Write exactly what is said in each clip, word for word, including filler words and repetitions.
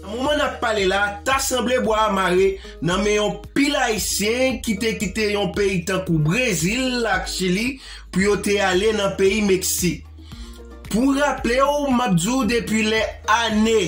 Nan moman n ap pale la, ta sanble bwa a mare nan men yon pil Ayisyen ki te kite yon peyi tankou Brezil ak Chili pou yo te ale nan peyi Meksik. Pou raple w, m ap di w depi lè ane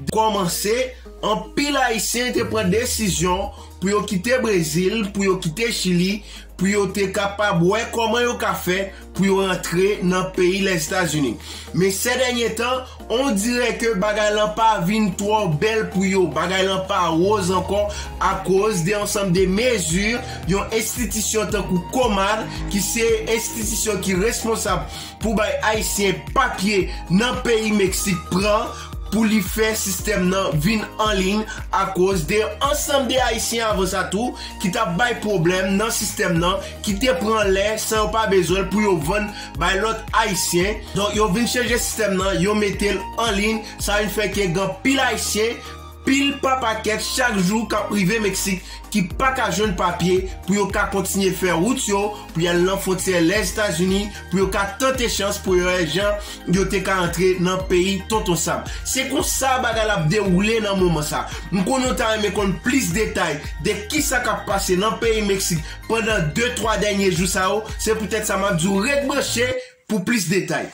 kòmanse, anpil Ayisyen te pran desizyon pou yo kite Brezil, pou yo kite Chili, pou yo te kapab wè kòman yo ka fè pou yo rantre nan peyi Lèzetazini. Men sè dènye tan, on dirè ke bagay lan pa vin twò bèl pou yo. Bagay lan pa woz ankò akoz de ansanm de mezi yon enstitisyon tankou Comar, ki se enstitisyon ki responsab pou bay Ayisyen papye nan peyi Meksik pran pou li fè sistèm nan vin anliy akoz de ansanm de Ayisyen avan sa tou ki t ap bay pwoblèm nan sistèm nan, ki te pran lè san yo pa bezwen l pou yo vann bay lòt Ayisyen. Donk, yo vin chanje sistèm nan, yo mete l anliy, sa vin fè ke gen anpil Ayisyen, pil pa pakèt chak jou k ap rive Meksik ki pa ka jwenn papye pou yo ka kontinye fè wout yo, pou y al nan fwontyè Lèzetazini, pou yo ka tante chans pou yo wè jan yo te ka antre nan peyi Tonton Sab. Se konsa bagay la ap dewoule nan moman sa. M konnen w ta renmen konn plis detay de kisa k ap pase nan peyi Meksik pandan de twa dènye jou sa yo. Se poutèt sa m ap di w ret branche pou plis detay.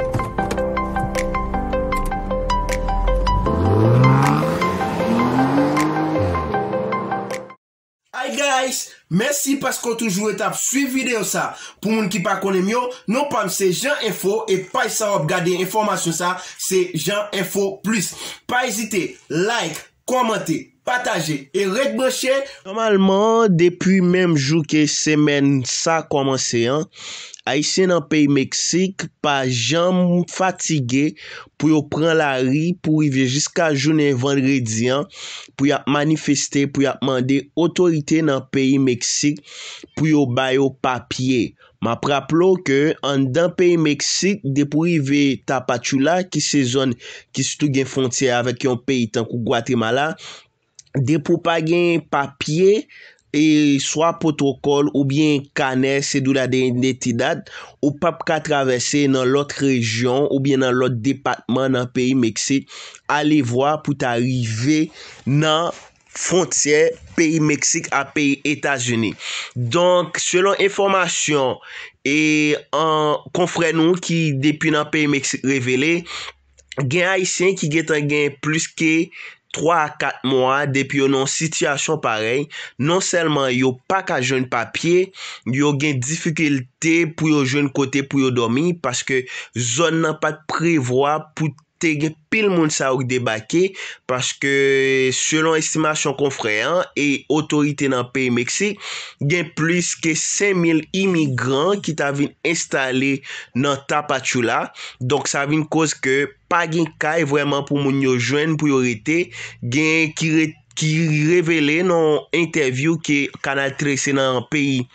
Hi guys, mèsi paske w toujou ret ap swiv videyo sa. Pou moun ki pa konnen m yo, non pa m se Jean Info e paj sa w ap gade enfòmasyon sa, se Jean Info Plus. Pa ezite, like, kòmante, pataje e ret branche. Nòmalman, depi menm jou ke semèn sa kòmanse an, Ayisyen nan peyi Meksik pa janm fatige pou yo pran lari pou rive jiska jounen vandredi an, pou y ap manifeste, pou y ap mande otorite nan peyi Meksik pou yo ba yo papye. M ap raple w ke anndan peyi Meksik, depi w rive Tapachula, ki se zòn ki sitou gen fwontyè avèk yon peyi tankou Gwatemala, depi w pa gen papye, e swa pwotokòl oubyen kanè sedula de identidad, ou p ap ka travèse nan lòt rejyon oubyen nan lòt depatman nan peyi Meksik, alevwa pou ta rive nan fwontyè peyi Meksik a peyi Etazini. Donk, selon enfòmasyon e an konfrè nou ki depi nan peyi Meksik revele, gen Ayisyen ki gentan gen plis ke twa a kat mwa depi yo nan yon sitiyasyon parèy. Non sèlman yo pa ka jwenn papye, yo gen difikilte pou yo jwenn kote pou yo dòmi, paske zòn nan pa t prevwa pou te gen pil moun sa yo k debake, paske selon estimasyon konfrè an e otorite nan peyi Meksik, gen plis ke senk mil imigran ki ta vin enstale nan Tapachula. Donk, sa vin koz ke pa gen kay vrèman pou moun yo jwenn pou yo rete. Gen ki re-, ki revele nan yon entèvyou ke Kanal treze nan peyi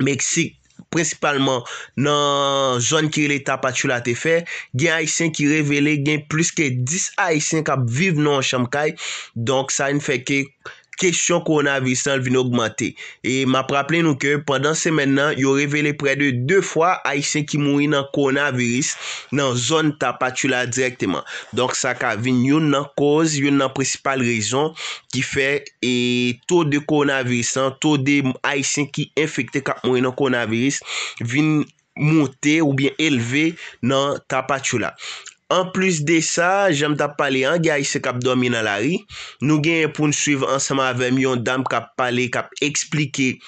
Meksik, prensipalman nan zòn ki rele Tapachula te fè, gen Ayisyen ki revele gen plis ke dis Ayisyen k ap viv nan yon chanm kay. Donk, sa vin fè ke kesyon kowonaviris lan vin ogmante. E m ap raple nou ke pandan semèn nan, yo revele prè de de fwa Ayisyen ki mouri nan kowonaviris nan zòn Tapachula dirèkteman. Donk, sa ka vin youn nan koz, youn nan prensipal rezon ki fè e to de kowonaviris lan, to de Ayisyen ki enfekte k ap mouri nan kowonaviris vin monte oubyen elve nan Tapachula. Anplis de sa, jan m t ap pale an, gen Ayisyen k ap dòmi nan lari. Nou genyen pou n swiv ansanm avè m yon dam k ap pale, k ap eksplike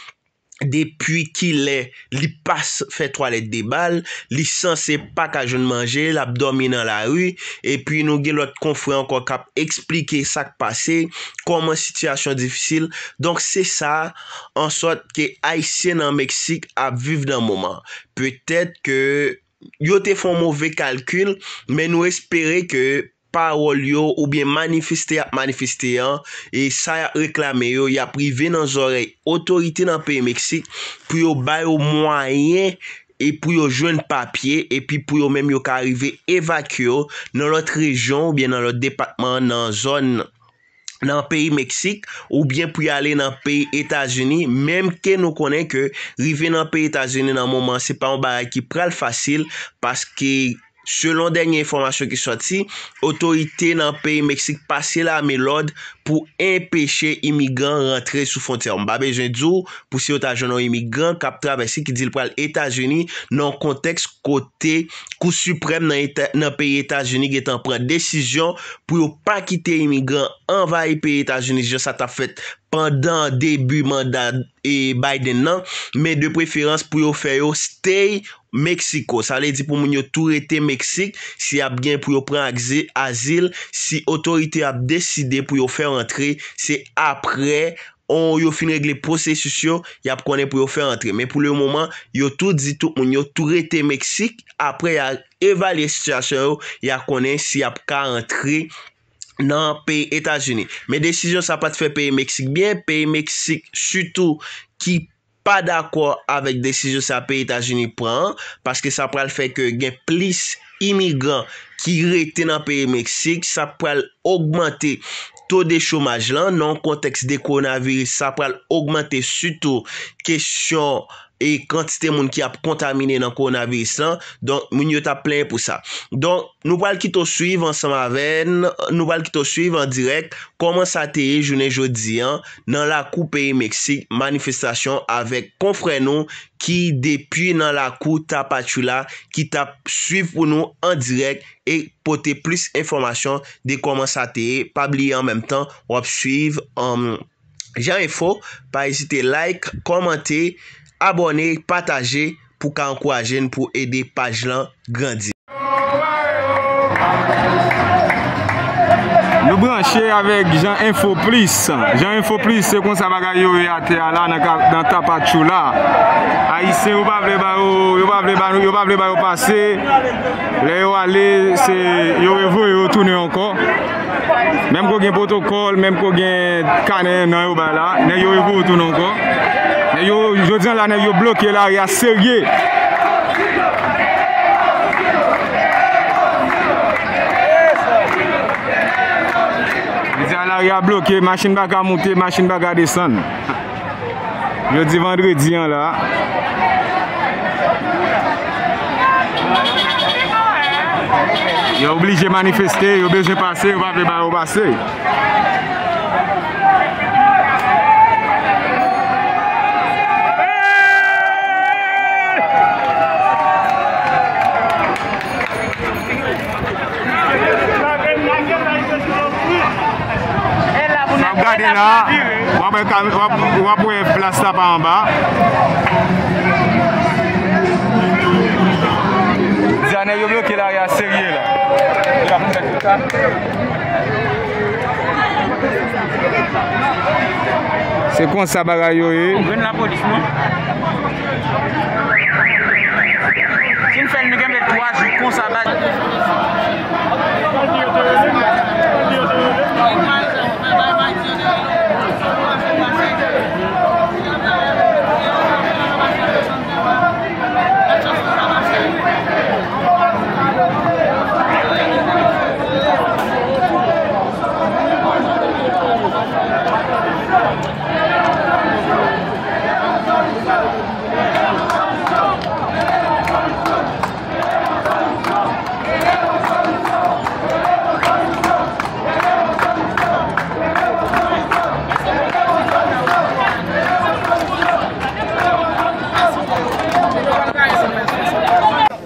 depi kilè li pa s-, fè twalèt de bal, li sanse pa ka jwenn manje, l ap dòmi nan lari. Epi nou gen lòt konfrè ankò k ap eksplike sa k pase, kòman sitiyasyon difisil. Donk, se sa, an sòt ke Ayisyen nan Meksik ap viv nan moman. Petèt ke yo te fè yon move kalkil, men nou espere ke pawòl yo oubyen manifeste y ap manifeste an, e sa y ap reklame yo, y ap rive nan zòrèy otorite nan peyi Meksik pou yo ba yo mwayen e pou yo jwenn papye, epi pou yo menm yo ka rive evakye yo nan lòt rejyon oubyen nan lòt depatman nan zòn nan peyi Meksik, oubyen pou y ale nan peyi Etazini, menm ke nou konnen ke rive nan peyi Etazini nan moman, se pa yon bagay ki pral fasil, paske Selon dènye enfòmasyon ki sòti, otorite nan peyi Meksik pase lame lòd pou enpeche imigran rantre sou fwontyè. M pa bezwen di w pou si yo ta jwenn yon imigran k ap travèse ki di l pral Etazini nan yon kontèks kote Kou Siprèm nan eta, nan peyi Etazini gentan pran desizyon pou yo pa kite imigran anvayi peyi Etazini jan sa t ap fèt pandan debi manda e Biden nan, men de preferans pou yo fè yo stay Mexico. Sa vle di pou moun yo tou rete Meksik, si y ap gen pou yo pran akzi-, azil, si otorite ap deside pou yo fè yo antre, se apre on, yo fin regle pwosesis yo, y ap konnen pou yo fè yo antre. Men pou le moman, yo tou di tout moun yo tou rete Meksik, apre y a evalye sitiyasyon yo, y a konnen si y ap ka antre nan peyi Etazini. Men desizyon sa pa t fè peyi Meksik byen, peyi Meksik sitou ki pa dakò avèk desizyon sa peyi Etazini pran an, paske sa pral fè ke gen plis imigran ki rete nan peyi Meksik, sa pral ogmante to de chomaj lan, nan yon kontèks de kowonaviris, sa pral ogmante sitou kesyon e kantite moun ki ap kontamine nan kowonaviris lan. Donk, moun yo t ap plenyen pou sa. Donk, nou pral kite w swiv ansanm avè n, nou pral kite w swiv an dirèk kòman sa te ye jounen jodi an nan lakou peyi Meksik, manifestasyon avèk konfrè nou ki depi nan lakou Tapachula, ki t ap swiv pou nou an dirèk e pote plis enfòmasyon de kòman sa te ye. Pa bliye an menm tan, w ap swiv, um, Jan Enfo, pa ezite like, kòmante, abòne, pataje pou ka ankouraje n pou ede paj lan grandi. Nou branche avèk Jan Enfo Plis. Jan Enfo Plis, se konsa bagay yo ye atè a la nan ka, nan Tapachula. Ayisyen yo pa vle ba yo, yo pa vle ba, yo pa vle ba yo pase. Lè yo ale, se yo revoye yo tounen ankò. Menm ke w gen pwotokòl, menm ke w gen kanè nan yo bay la, nèg yo revoye w tounen ankò. Nèg yo, jodi an la, nèg yo bloke lari a serye. Jodi a, lari a bloke, machin pa ka moute, machin pa ka desann. Jodi vandredi an la. Yo oblije manifeste, yo bezwen pase, yo pa vle ba yo pase. Sa w ap gade la, w ap wè kam-, w ap, w ap wè plas la pa anba. Di a nèg yo bloke lari a serye la. Se konsa bagay yo ye. Jwenn lapolis, non. Si n fè l, nou genbe twa jou konsa, ba.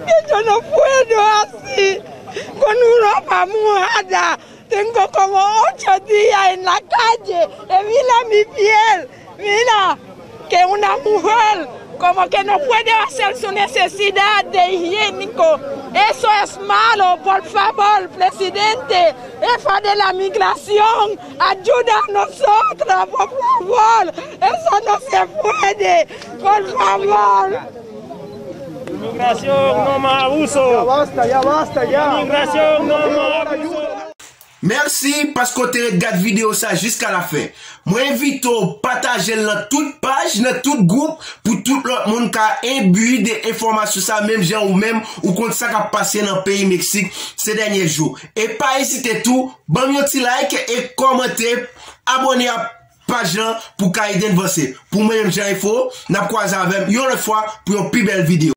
Que yo no puedo así, con una ropa mojada. Tengo como ocho días en la calle, y mira mi piel, mira, que una mujer como que no puede hacer su necesidad de higiénico. Eso es malo, por favor, presidente, jefa de la migración, ayuda a nosotros, por favor, eso no se puede, por favor. Inmigración no más abuso. Ya basta, ya basta, ya. Inmigración no más abuso. Mèsi paske w te ret gad videyo sa jiska lafen. Mwen envite w pataje l nan tout paj, nan tout gwoup, pou tout lòt moun ka enbi de enfòmasyon sa, menm jan ou menm ou konn sa k ap pase nan peyi Meksik se dènye jou. E pa ezite tou, ban m yon ti like e kòmante, abòne a paj lan pou ka ede n vanse. Pou mwen menm Jan Enfo, n ap kwaze avè m yon lòt fwa pou yon pi bèl videyo.